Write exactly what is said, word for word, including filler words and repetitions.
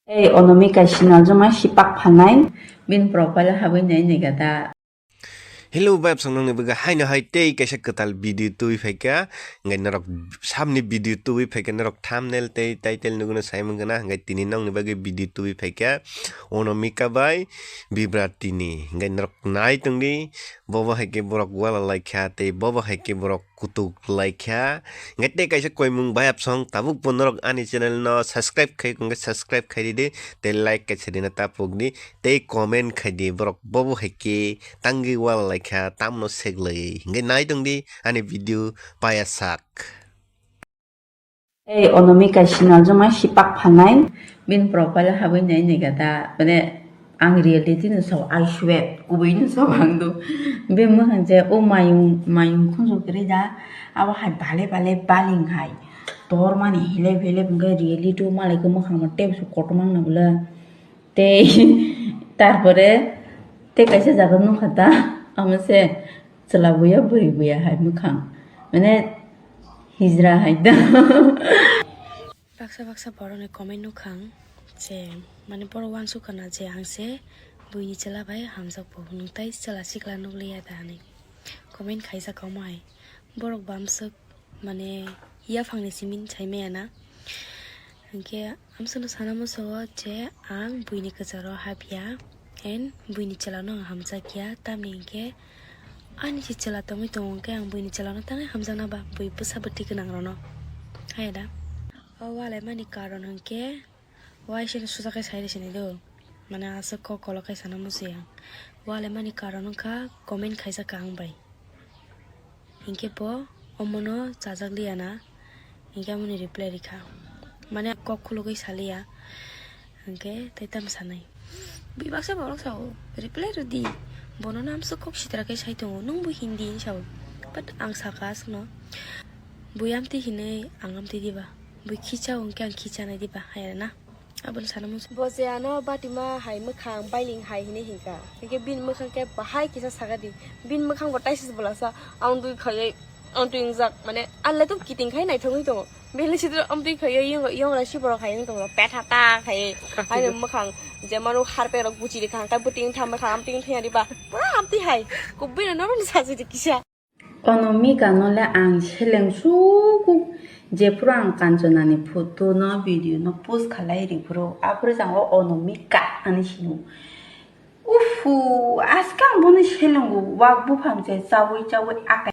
Ei Onomika sinal joma sipak phanai, bini profile habwi nai nai gada. Hello, bayap song nongni bagwi haino hai tei kaisa kwtal video tubui phaikha, hwnkhe norok samni video tubui phaikha, norok thumbnail tei title nugwino sai mankha na, hwnkhe tini nongni bagwi video tubui phaikha Onomika bai Bibratini, hwnkhe norok nai tongdi, bobo hai khe borok wala laikha tei bobo hai khe borok kutuk laikha. Hwnkhe tei kaisa koimung bayap song tabuk bo norok ani channel no subscribe khai, hwnkhe subscribe khai di, tei like kaisa rina ta pok di, tei comment khai di, borok bobo hai khe tangwi wala laikha, tamno seglai. Hwnkhe nai tong di ani video paya sak. Ei Onomika sinal joma sipak phanai, bini profile habwi nai nai gada, mane ang reality no sao, I swear, kubui no sao ang do. Be mwkhang je o mayung, mayung khunju kwrwi da, abo hai bale bale baling hai. Tor mani hilep hilep hwnkhe reality o malai khe mwkhang bo tei kotorma wngna bwle. Tei tarpore tei kaisa jaga nukha ta, amo se chwla buya bwrwi buya hai mwkhang. Mane hijra hai ta. Baksa baksa borokni comment nukha ang je, mane borok uansukha na je ang se buini chwla bai hamjakgo, nwng tai chwla sikla nukliya da hinwi comment khaijak omo hai. Borok bamswk mane yaphangni simi sai maya na. Hinkhe amsano sana muchungo je ang buini kwcharo hapya and buini chwlano ang hamjakya, tamni hinkhe ani se chwla tongwi tongo, hinkhe ang buini chwlano tangwi hamjakna ba, bui bwsa bwtwi gwnangrokno. Haya da? O walaimani karon hinkhe waisano sujakhe saide sini do, mane aswk kok kolok khe sana muchung ya. Walaimani karon wngkha comment khaijak kha ang bai. Hinkhe bo omono chajak liya na, hinkhe amoni reply rikha. Mane kok khulugwi saliya, hinkhe tei tamo sanai. Bui baksa borok sao, reply rwdi. Bono namswk kok sitra khe sai tongo, nwng bo Hindi hinwi sao. But ang sakha aswkno, bui amtwi hinwi ang amtwi diba? Bui khichao hinkhe ang khichanai diba? Hai rwna. Aboni sana muchung. Bo je ano batima hai mwkhang bailing hai hinwi hinkha. Hinkhe bini mwkhang khe bahai kisa sakha di. Bini mwkhang bo taisa se bolasa. Ang twi khaiwi, ang twi wngjak. Mane, ang le to kiting khai naithok wngwi tongo. Bini sitro ang twi khaiwi yong, yong rasi borok hai wngwi tongo. Petha ta khai. Ani mwkhang je manu harpe rok buchi rikha. Ang kai buting tham mwkhang amtwi wngthaya diba. Pura amtwi hai. Kubui no norok ni sajwi di kisa. Onomika no le ang seleng suku, jephuru ang Kanchana ni photo no, video no post khalai rikphuru, aphuru jang o Onomika ani sino. Ufu, askang bono selengo, wak buphang se chawi chawi akai.